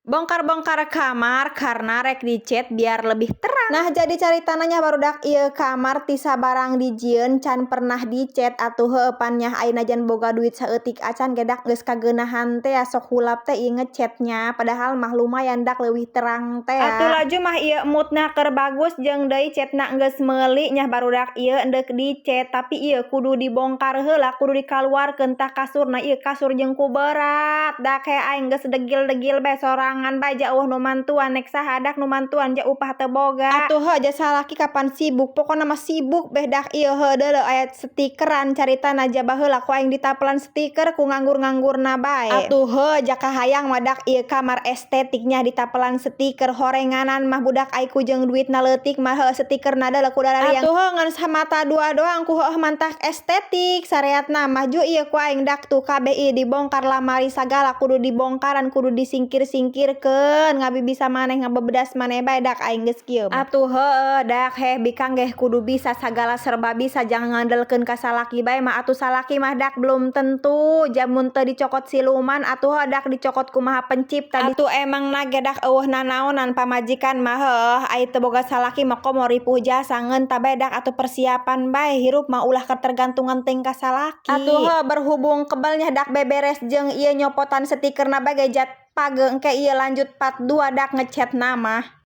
Bongkar-bongkar kamar karena rek dicet biar lebih terang. Nah, jadi caritana nya, barudak, ieu kamar ti sabarang dijieun can pernah dicet atuh. Heueuh pan nya, ayeuna jan boga duit saeutik acan ge dak geus kageunahan teh, sok hulap teh ieu ngecetnya, padahal mah lumayan dak leuwih terang teh. Atuh laju mah ieu moodna keur bagus jeung deui cetna geus meuli nya, barudak, ieu endek dicet, tapi ieu kudu dibongkar heula, kudu dikaluarkeun tah kasurna. Ieu kasur jeung ku berat dak he aing geus degil-degil bae sorangan bae, ja euweuh nu mantuan. Nek saha dak nu mantuan, ja upah teu boga. Atuh heuh, ja salaki kapan sibuk, pokona mah sibuk beh dak ieu. Heuh, deuleu aya stikeran, caritana ja baheula ku aing ditapelan stiker ku nganggur-nganggurna bae. Atuh heuh, ja kahayang mah dak ieu kamar estetiknya ditapelan stiker, horenganan mah budak ai ku jeung duitna leutik mah. Heuh, stikerna deuleu ku darariang. Atuh heuh, ngan samata dua doang ku heueuh mantak estetik sareatna mah. Ju ieu ku aing dak tuh kabeh ieu dibongkar, lamari sagala kudu dibongkaran, kudu disingkir-singkirkeun, ngabi bisa maneh ngabebedas maneh bae dak aing geus kieu mah. Atuh heueuh dak heh, bikang geh kudu bisa sagala serba bisa, jangan ngandelkeun ka salaki bae mah. Atuh salaki mah dak belum tentu, jamun teu dicokot siluman. Atuh heuh dak, dicokot kumaha pencipta. Atuh emang na ge dak euweuh nanaonan pamajikan mah. Heueuh, ai teu boga salaki mah komo ripuh jasa ngeun bae dak. Atuh persiapan bae, hirup mah ulah ketergantungan teuing ka salaki. Atuh heuh, berhubung kebelnya dak beberes jeung ieu nyopotan stikerna bae ge jat page, engke ieu lanjut part 2 dak ngecetna mah.